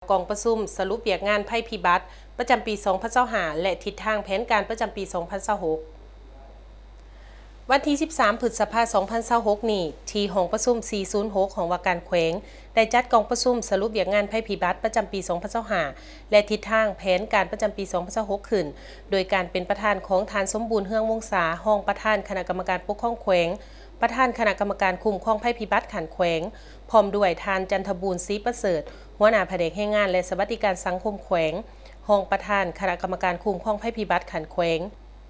ກອງປະຊຸມສະຫຼຸບວຽກງານໄພພິບັດປະຈຳປີສອງພັນຊາວຫ້າ ແລະ ທິດທາງແຜນການປະຈຳປີສອງພັນຊາວຫົກ. ວັນທີສິບສາມ ພຶດສະພາ ສອງພັນຊາວຫົກນີ້ ທີ່ຫ້ອງປະຊຸມ ສີ່ສູນຫົກ ຫ້ອງວ່າການແຂວງ ໄດ້ຈັດກອງປະຊຸມສະຫຼຸບວຽກງານໄພພິບັດປະຈຳປີສອງພັນຊາວຫ້າ ແລະ ທິດທາງແຜນການປະຈຳປີສອງພັນຊາວຫົກຂຶ້ນ ໂດຍການເປັນປະທານຂອງທ່ານ ສົມບູນ ເຮືອງວົງສາ ຮອງປະທານຄະນະກຳມະການປົກຄອງແຂວງ, ປະທານຄະນະກຳມະການຄຸ້ມຄອງໄພພິບັດຂັ້ນແຂວງ, ພ້ອມດ້ວຍທ່ານ ຈັນທະບູນ ສີປະເສີດ ຫົວໜ້າພະແນກແຮງງານ ແລະ ສະຫວັດດີການສັງຄົມແຂວງ, ຮອງປະທານຄະນະກຳມະການຄຸ້ມຄອງໄພພິບັດຂັ້ນແຂວງ,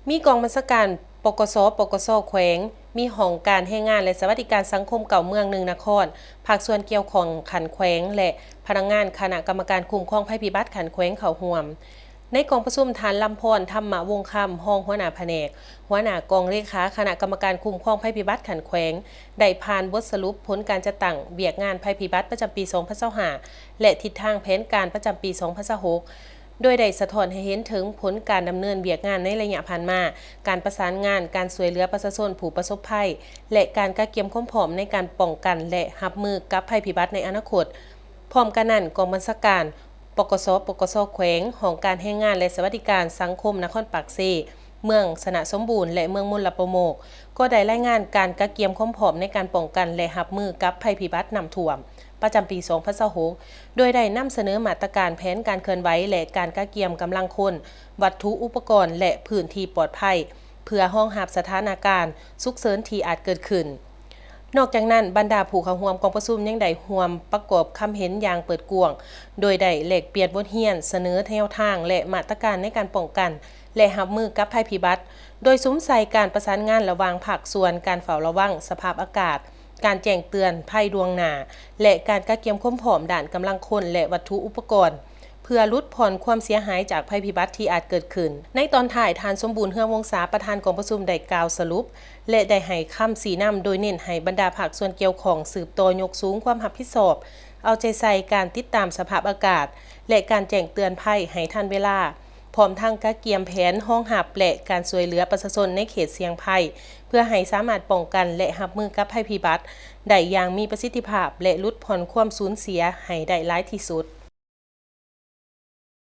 ມີກອງບັນຊາການ ປກສ ປກສ ແຂວງ, ມີຫ້ອງການແຮງງານ ແລະ ສະຫວັດດີການສັງຄົມເກົ້າເມືອງ ໜຶ່ງນະຄອນ, ພາກສ່ວນກ່ຽວຂ້ອງຂັ້ນແຂວງ ແລະ ພະນັກງານຄະນະກຳມະການຄຸ້ມຄອງໄພພິບັດຂັ້ນແຂວງເຂົ້າຮ່ວມ. ໃນກອງປະຊຸມ, ທ່ານ ລຳພອນ ທຳມະວົງຄຳ ຮອງຫົວໜ້າພະແນກ, ຫົວໜ້າກອງເລຂາຄະນະກຳມະການຄຸ້ມຄອງໄພພິບັດຂັ້ນແຂວງ ໄດ້ຜ່ານບົດສະຫຼຸບຜົນການຈັດຕັ້ງວຽກງານໄພພິບັດປະຈຳປີສອງພັນຊາວຫ້າ ແລະ ທິດທາງແຜນການປະຈຳປີສອງພັນຊາວຫົກ ໂດຍໄດ້ສະທ້ອນໃຫ້ເຫັນເຖິງຜົນການດຳເນີນວຽກງານໃນໄລຍະຜ່ານມາ, ການປະສານງານ, ການຊ່ວຍເຫຼືອປະຊາຊົນຜູ້ປະສົບໄພ ແລະ ການກະກຽມຄວາມພ້ອມໃນການປ້ອງກັນ ແລະ ຮັບມືກັບໄພພິບັດໃນອະນາຄົດ. ພ້ອມກັນນັ້ນ, ກອງບັນຊາການ ປກສ ປກສ ແຂວງ, ຫ້ອງການແຮງງານ ແລະ ສະຫວັດດີການສັງຄົມນະຄອນປາກເຊ, ເມືອງຊະນະສົມບູນ ແລະ ເມືອງມົນລະປະໂມກ ກໍໄດ້ລາຍງານການກະກຽມຄວາມພ້ອມໃນການປ້ອງກັນ ແລະ ຮັບມືກັບໄພພິບັດນ້ຳຖ້ວມ ປະຈຳປີສອງພັນຊາວຫົກ ໂດຍໄດ້ນຳສະເໜີມາດຕະການແຜນການເຄື່ອນໄຫວ ແລະ ການກະກຽມກຳລັງຄົນ, ວັດຖຸອຸປະກອນ ແລະ ພື້ນທີ່ປອດໄພ ເພື່ອຮອງຮັບສະຖານະການສຸກເສີນທີ່ອາດເກີດຂຶ້ນ. ນອກຈາກນັ້ນ, ບັນດາຜູ້ເຂົ້າຮ່ວມກອງປະຊຸມຍັງໄດ້ຮ່ວມປະກອບຄຳເຫັນຢ່າງເປີດກວ້າງ, ໂດຍໄດ້ແລກປ່ຽນບົດຮຽນ, ສະເໜີແນວທາງ ແລະ ມາດຕະການໃນການປ້ອງກັນ ແລະ ຮັບມືກັບໄພພິບັດ, ໂດຍສຸມໃສ່ການປະສານງານລະຫວ່າງພາກສ່ວນ, ການເຝົ້າລະວັງສະພາບອາກາດ, ການແຈ້ງເຕືອນໄພລ່ວງໜ້າ ແລະ ການກະກຽມຄວາມພ້ອມດ້ານກຳລັງຄົນ ແລະ ວັດຖຸອຸປະກອນ ເພື່ອຫຼຸດຜ່ອນຄວາມເສຍຫາຍຈາກໄພພິບັດທີ່ອາດເກີດຂຶ້ນ. ໃນຕອນທ້າຍ, ທ່ານ ສົມບູນ ເຮືອງວົງສາ ປະທານກອງປະຊຸມ ໄດ້ກ່າວສະຫຼຸບ ແລະ ໄດ້ໃຫ້ຄຳຊີ້ນຳ ໂດຍເນັ້ນໃຫ້ບັນດາພາກສ່ວນກ່ຽວຂ້ອງສືບຕໍ່ຍົກສູງຄວາມຮັບຜິດຊອບ, ເອົາໃຈໃສ່ການຕິດຕາມສະພາບອາກາດ ແລະ ການແຈ້ງເຕືອນໄພໃຫ້ທັນເວລາ, ພ້ອມທັງກະກຽມແຜນຮອງຮັບ ແລະ ການຊ່ວຍເຫຼືອປະຊາຊົນໃນເຂດສ່ຽງໄພ ເພື່ອໃຫ້ສາມາດປ້ອງກັນ ແລະ ຮັບມືກັບໄພພິບັດໄດ້ຢ່າງມີປະສິດທິພາບ ແລະ ຫຼຸດຜ່ອນຄວາມສູນເສຍໃຫ້ໄດ້ຫຼາຍທີ່ສຸດ.